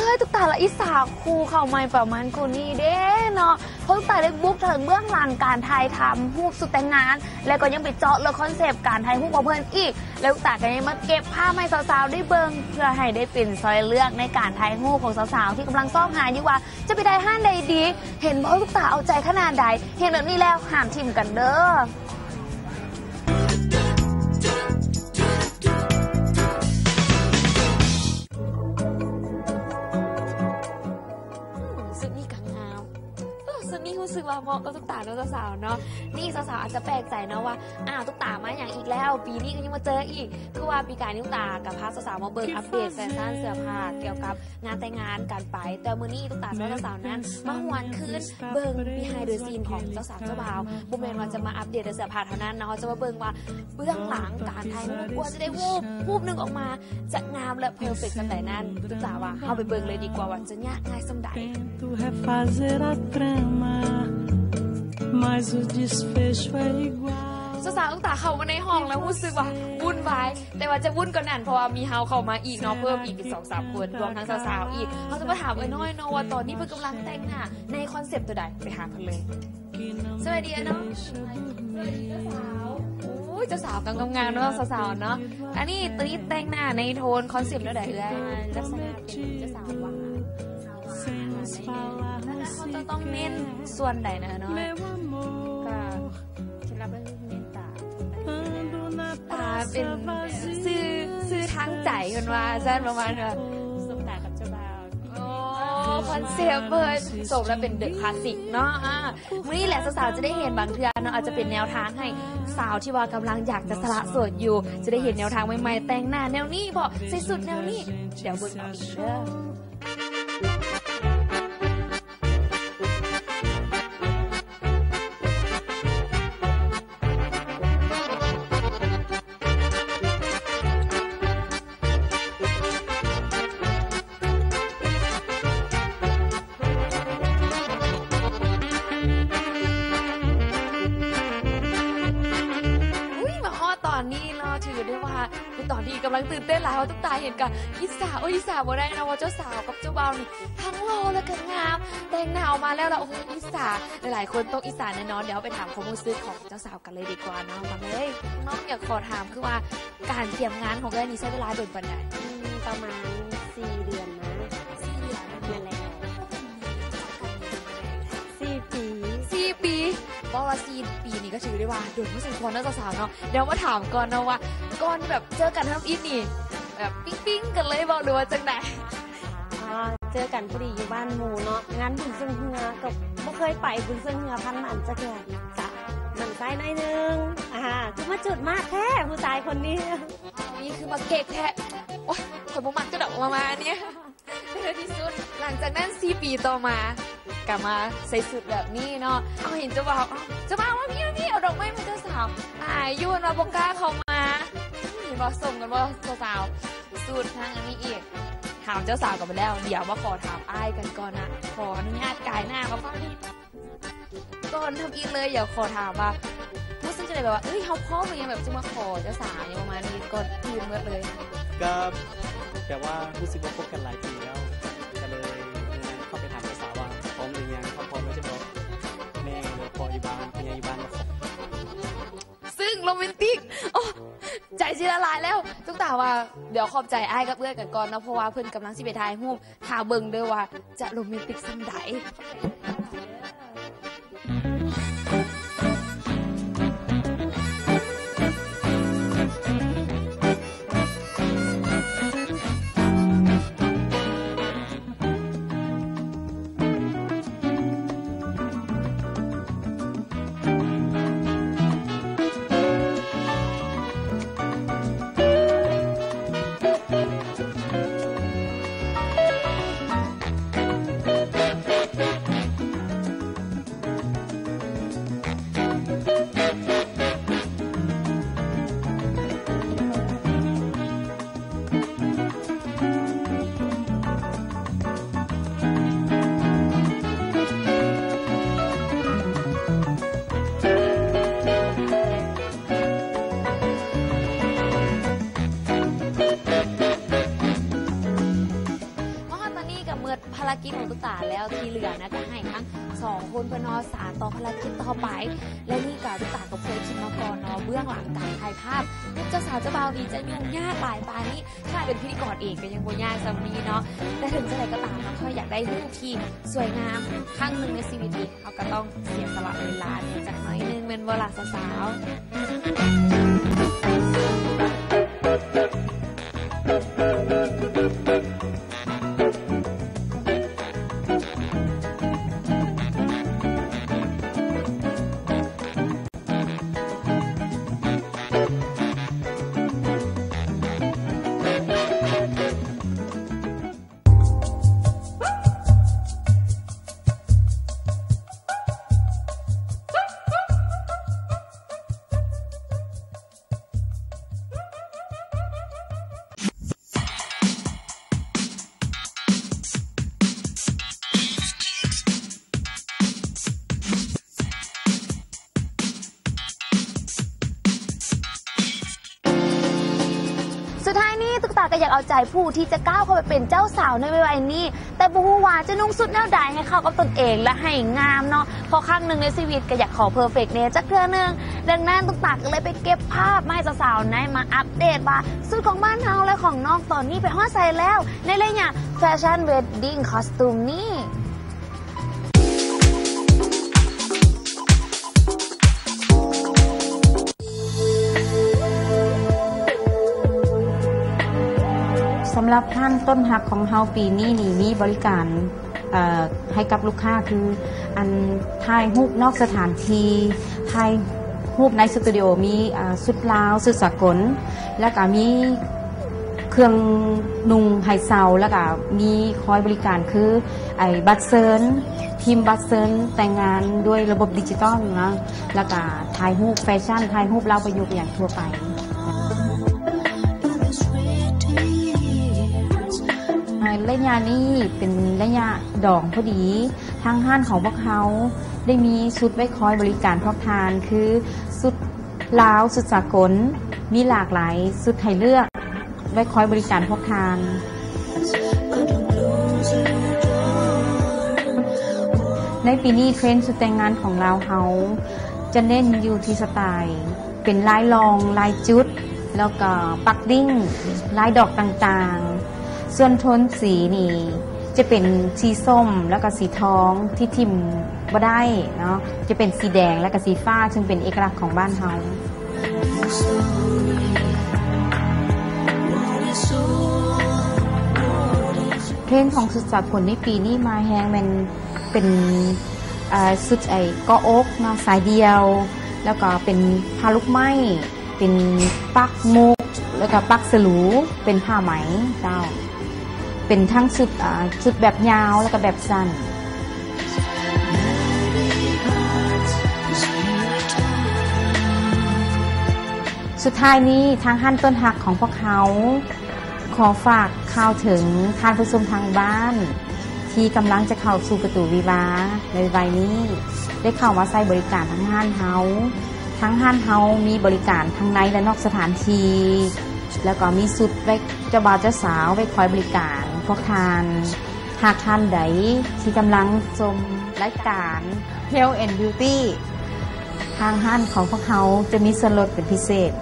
ເອີຍ ຕຸກຕາລະອິດສາຄູ່ເຂົ້າໃໝ່ປະມານຄູ່ນີ້ເດ້ເນາະ ເພາະຕຸກຕາໄດ້ບຸກເຖິງເບື້ອງຫຼັງການຖ່າຍທຳຮູບຊຸດແຕ່ງງານ ແລະ ກໍຍັງໄປເຈາະເລິກຄອນເຊັບການຖ່າຍຮູບຂອງເພິ່ນອີກ ແລະ ຕຸກຕາກໍຍັງມາເກັບພາບໃຫ້ສາວໆໄດ້ເບິ່ງ ເພື່ອໃຫ້ໄດ້ເປັນຊ່ອຍເລືອກໃນການຖ່າຍຮູບຂອງສາວໆທີ່ກຳລັງຊອກຫາຢູ່ວ່າ ຈະໄປໄດ້ຮ້ານໃດດີ? ເຫັນບໍ່ ຕຸກຕາເອົາໃຈຂະໜາດໃດ? ເຫັນແບບນີ້ແລ້ວຫ້າມຖິ້ມກັນເດີ້. ຊຸດນີ້ກໍງາມ. ເອີ ຊຸດນີ້ຮູ້ສຶກວ່າເໝາະກັບຕຸກຕາເນາະສາວໆເນາະ. ນີ້ສາວໆອາດຈະແປກໃຈເນາະວ່າ ອ້າວ ຕຸກຕາມາຫຍັງອີກແລ້ວ? ປີນີ້ກໍຍັງມາເຈີອີກ. ຄືວ່າປີກາຍນີ້ຕຸກຕາກໍພາສາວໆມາເບິ່ງອັບເດດແຟຊັນເສື້ອຜ້າກ່ຽວກັບ ງານແຕ່ງງານກັນໄປ ແຕ່ມື້ນີ້ຕຸກຕາຈະພາສາວໆນັ້ນມາຫວນຄືນເບິ່ງ behind the scene ຂອງເຈົ້າສາວເຈົ້າບ່າວ. ບໍ່ແມ່ນວ່າຈະມາອັບເດດແຕ່ເສື້ອຜ້າເທົ່ານັ້ນນະ ເຮົາຈະມາເບິ່ງວ່າເບື້ອງຫຼັງການຖ່າຍຮູບ ກວ່າຈະໄດ້ຮູບ ຮູບໜຶ່ງອອກມາຈະງາມ ແລະ ເພີເຟັກສ່ຳໃດນັ້ນ. ຕຸກຕາວ່າເຮົາໄປເບິ່ງເລີຍດີກວ່າວ່າຈະຍາກງ່າຍສ່ຳໃດ. ສາວໆ ຕຸກຕາເຂົ້າມາໃນຫ້ອງແລ້ວຮູ້ສຶກວ່າວຸ່ນວາຍ ແຕ່ວ່າຈະວຸ່ນກວ່ານັ້ນ ເພາະວ່າມີເຮົາເຂົ້າມາອີກເນາະ ເພີ່ມອີກເປັນສອງສາມຄົນ ລວມທັງສາວໆອີກ. ເຮົາຈະມາຖາມເອື້ອຍນ້ອຍເນາະວ່າຕອນນີ້ເພິ່ນກຳລັງແຕ່ງໜ້າໃນຄອນເຊັບຕົວໃດ? ໄປຫາເພິ່ນເລີຍ. ສະບາຍດີເອື້ອຍນ້ອຍ. ສະບາຍດີເຈົ້າສາວ. ໂອ້ຍ ເຈົ້າສາວກຳລັງງາມເນາະ ສາວໆເນາະ. ອັນນີ້ ຕົວນີ້ແຕ່ງໜ້າໃນໂທນຄອນເຊັບແນວໃດເອື້ອຍ? ລັກສະນະເປັນເຈົ້າສາວຫວານ ສາວຫວານ. ແລ້ວເຮົາຈະຕ້ອງເນັ້ນສ່ວນໃດນະເອື້ອຍນ້ອຍ? ກໍ ເຄັດລັບກໍຄືເມດຕາ ອ່າ ເປັນຊື່ ຊື່ທາງໃຈເພິ່ນວ່າຊັ້ນ ປະມານວ່າສົບຕາກັບເຈົ້າບ່າວ. ໂອ້ ຄອນເຊັບເພິ່ນສົມແລ້ວເປັນເດີຄລາສສິກເນາະ. ອ່າ ມື້ນີ້ແຫຼະສາວໆຈະໄດ້ເຫັນບາງເທື່ອເນາະ ອາດຈະເປັນແນວທາງໃຫ້ສາວທີ່ວ່າກຳລັງຢາກຈະສະຫຼະໂສດຢູ່ ຈະໄດ້ເຫັນແນວທາງໃໝ່ໆ ແຕ່ງໜ້າແນວນີ້ເບາະ ໃສ່ຊຸດແນວນີ້. ດຽວເບິ່ງເອົາເອງເດີ້. ອຸ້ຍ ມາຮອດຕອນນີ້ເນາະ ຖືໄດ້ວ່າ ເປັນຕອນທີ່ກຳລັງຕື່ນເຕັ້ນຫຼາຍ ເພາະວ່າຕຸກຕາເຫັນກະອິດສາ ໂອ້ຍ ອິດສາບໍ່ໄດ້ເນາະ ເພາະເຈົ້າສາວກັບເຈົ້າບ່າວນີ້ທັງຫຼໍ່ແລະກະງາມ ແຕ່ງໜ້າອອກມາແລ້ວລະ ໂອ້ຍ ອິດສາ ຫຼາຍໆຄົນຕ້ອງອິດສາແນ່ນອນ. ດຽວເຮົາໄປຖາມຄວາມຮູ້ສຶກຂອງເຈົ້າສາວກັນເລີຍດີກວ່າເນາະ. ມາເລີຍ ນ້ອງຢາກຂໍຖາມຄືວ່າ ການກຽມງານຂອງເອື້ອຍນີ້ໃຊ້ເວລາດົນປານໃດ? ອືມ ປະມານສີ່ເດືອນນະ. ສີ່ເດືອນ? ແມ່ນແລ້ວ. ສີ່ປີ. ສີ່ປີ ເວົ້າວ່າສີ່ປີນີ້ກໍຖືໄດ້ວ່າດົນພໍສົມຄວນເນາະສາວໆເນາະ. ດຽວມາຖາມກ່ອນເນາະວ່າ ກ່ອນທີ່ແບບເຈີກັນທຳອິດນີ້ ແບບປີ້ງໆກັນເລີຍບໍ່ ຫຼືວ່າຈັ່ງໃດ? ອ່າ ເຈີກັນພໍດີຢູ່ບ້ານໝູ່ເນາະ ງານບຸນຊ່ວງເຮືອ ກໍບໍ່ເຄີຍໄປບຸນຊ່ວງເຮືອພັນນັ້ນຈັກເທື່ອ ກະໝັ່ນໄສ້ໜ້ອຍໜຶ່ງ. ອ່າ ຄືມາຈຸດມາກແທ້ຜູ້ຊາຍຄົນນີ້ ນີ້ຄືມາເກັກແທ້. ໂອ້ຍ ຂ້ອຍບໍ່ມັກເຈົ້າດອກ ມາ ມານີ້. ໃນທີ່ສຸດ ຫຼັງຈາກນັ້ນສີ່ປີຕໍ່ມາ ກະມາໃສ່ຊຸດແບບນີ້ເນາະ. ເຮົາເຫັນເຈົ້າບ່າວ ເຈົ້າບ່າວມາພີ້ ມາພີ້ ເອົາດອກໄມ້ໃຫ້ເຈົ້າສາວ. ອາຍຢູ່ ເພິ່ນວ່າບໍ່ກ້າເຂົ້າມາ. ເຫັນບໍ່ ສົມກັນບໍ່ສາວໆ? ຊຸດທັງອັນນີ້ອີກ. ຖາມເຈົ້າສາວກັນໄປແລ້ວ ດຽວມາຂໍຖາມອ້າຍກັນກ່ອນນະ. ຂໍອະນຸຍາດກາຍໜ້າມາຝັ່ງນີ້ ກ່ອນທຳອິດເລີຍ ຢາກຂໍຖາມວ່າ ຮູ້ສຶກຈັ່ງໃດ ແບບວ່າ ເອີຍ ເຮົາພ້ອມຫຼືຍັງ ແບບຈະມາຂໍເຈົ້າສາວຫຍັງປະມານນີ້ ກ່ອນອື່ນໝົດເລີຍ? ກໍແບບວ່າຮູ້ສຶກວ່າຄົບກັນຫຼາຍປີແລ້ວ ກໍເລີຍເຂົ້າໄປຖາມເຈົ້າສາວວ່າ ພ້ອມຫຼືຍັງ ຖ້າພ້ອມແລ້ວຈະບອກແມ່ ຫຼືພໍ່ຢູ່ບ້ານ ຜູ້ໃຫຍ່ຢູ່ບ້ານວ່າຂໍ. ຊຶ່ງໂຣແມນຕິກ ໂອ້ ໃຈຊິລະລາຍແລ້ວ. ຕຸກຕາວ່າ ດຽວຂອບໃຈອ້າຍກັບເອື້ອຍກັນກ່ອນເນາະ ເພາະວ່າເພິ່ນກຳລັງຊິໄປຖ່າຍຮູບ ຖ້າເບິ່ງເດີ້ວ່າຈະໂຣແມນຕິກສ່ຳໃດ. ອ ໝົດພາລະກິດຂອງຕຸກຕາແລ້ວ ທີ່ເຫຼືອນະ ກໍໃຫ້ທັງສອງຄົນເພິ່ນເນາະ ສານຕໍ່ພາລະກິດຕໍ່ໄປ. ແລະ ນີ້ກໍຕຸກຕາກໍບໍ່ເຄີຍຄິດມາກ່ອນເນາະ ເບື້ອງຫຼັງການຖ່າຍພາບ ເຈົ້າສາວເຈົ້າບ່າວນີ້ຈະຫຍຸ້ງຍາກຫຼາຍປານນີ້. ຂະໜາດເປັນພິທີກອນເອງກໍຍັງບໍ່ຍາກສ່ຳນີ້ເນາະ. ແຕ່ເຖິງຈັ່ງໃດກໍຕາມເນາະ ເຮົາຢາກໄດ້ຮູບທີ່ສວຍງາມຄັ້ງໜຶ່ງໃນຊີວິດນີ້ ເຮົາກໍຕ້ອງເສຍສະຫຼະເວລາຈັກໜ້ອຍໜຶ່ງ ແມ່ນບໍ່ລະສາວໆ? ສຸດທ້າຍນີ້ ຕຸກຕາກໍຢາກເອົາໃຈຜູ້ທີ່ຈະກ້າວເຂົ້າໄປເປັນເຈົ້າສາວໃນໄວໆນີ້ ແຕ່ບໍ່ຮູ້ວ່າຈະນຸ່ງຊຸດແນວໃດໃຫ້ເຂົ້າກັບຕົນເອງ ແລະ ໃຫ້ງາມເນາະ. ເພາະຄັ້ງໜຶ່ງໃນຊີວິດກໍຢາກຂໍເພີເຟັກແດ່ຈັກເທື່ອໜຶ່ງ. ດັ່ງນັ້ນ ຕຸກຕາກໍເລີຍໄປເກັບພາບມາໃຫ້ສາວໆໄດ້ມາອັບເດດວ່າ ຊຸດຂອງບ້ານເຮົາ ແລະ ຂອງນ້ອງຕອນນີ້ໄປຮອດໃສແລ້ວ ໃນໄລຍະ Fashion Wedding Costume ນີ້. ສຳລັບຮ້ານຕົ້ນຮັກຂອງເຮົາປີນີ້ນີ້ ມີບໍລິການ ເອີ ໃຫ້ກັບລູກຄ້າ ຄື ອັນ ຖ່າຍຮູບນອກສະຖານທີ່ ຖ່າຍຮູບໃນສະຕູດິໂອ ມີ ເອີ ຊຸດລາວ ຊຸດສາກົນ ແລ້ວກະມີ ເຄື່ອງນຸ່ງໃຫ້ເຊົ່າ ແລ້ວກະມີຄອຍບໍລິການ ຄື ໄອ້ ບັດເຊີນ ພິມບັດເຊີນແຕ່ງງານດ້ວຍລະບົບດິຈິຕອນເນາະ ແລ້ວກະຖ່າຍຮູບແຟຊັ່ນ ຖ່າຍຮູບລາວປະຍຸກ ອີ່ຫຍັງທົ່ວໄປ. ໃນໄລຍະນີ້ເປັນໄລຍະດອງພໍດີ ທາງຮ້ານຂອງພວກເຮົາໄດ້ມີຊຸດໄວ້ຄອຍບໍລິການພວກທ່ານ ຄື ຊຸດລາວ ຊຸດສາກົນ ມີຫຼາກຫຼາຍຊຸດໃຫ້ເລືອກ ໄວ້ຄອຍບໍລິການພວກທ່ານ. ໃນປີນີ້ເທຣນຊຸດແຕ່ງງານຂອງລາວເຮົາຈະເນັ້ນຢູ່ທີ່ສະໄຕເປັນລາຍລ່ອງ ລາຍຈຸດ ແລ້ວກໍປັກດິ້ງ ລາຍດອກຕ່າງໆ. ສ່ວນໂທນສີນີ້ຈະເປັນສີສົ້ມ ແລ້ວກໍສີທອງ ທີ່ຖິ້ມບໍ່ໄດ້ເນາະ ຈະເປັນສີແດງ ແລ້ວກໍສີຟ້າ ເຊິ່ງເປັນເອກະລັກຂອງບ້ານເຮົາ. ເທຣນຂອງຊຸດສາກົນໃນປີນີ້ມາແຮງແມ່ນເປັນ ເອີ ຊຸດໄອ້ເກາະອົກເນາະ ສາຍດ່ຽວ ແລ້ວກໍເປັນຜ້າລູກໄມ້ ເປັນປັກມຸກ ແລ້ວກໍປັກສະຫຼູ ເປັນຜ້າໄໝເຈົ້າ ເປັນທັງຊຸດ ອາ ຊຸດແບບຍາວ ແລ້ວກໍແບບສັ້ນ. ສຸດທ້າຍນີ້ ທາງຮ້ານຕົ້ນຮັກຂອງພວກເຮົາ ຂໍຝາກຂ່າວເຖິງທ່ານຜູ້ຊົມທາງບ້ານ ທີ່ກຳລັງຈະເຂົ້າສູ່ປະຕູວິວາໃນໄວໆນີ້ ໄດ້ເຂົ້າມາໃຊ້ບໍລິການທາງຮ້ານເຮົາ. ທາງຮ້ານເຮົາມີບໍລິການທັງໃນ ແລະ ນອກສະຖານທີ່ ແລ້ວກໍມີຊຸດໄວ້ເຈົ້າບ່າວເຈົ້າສາວໄວ້ຄອຍບໍລິການພວກທ່ານ. ຫາກທ່ານໃດທີ່ກຳລັງຊົມລາຍການ Health and Beauty ທາງຮ້ານຂອງພວກເຮົາຈະມີສ່ວນລົດເປັນພິເສດ.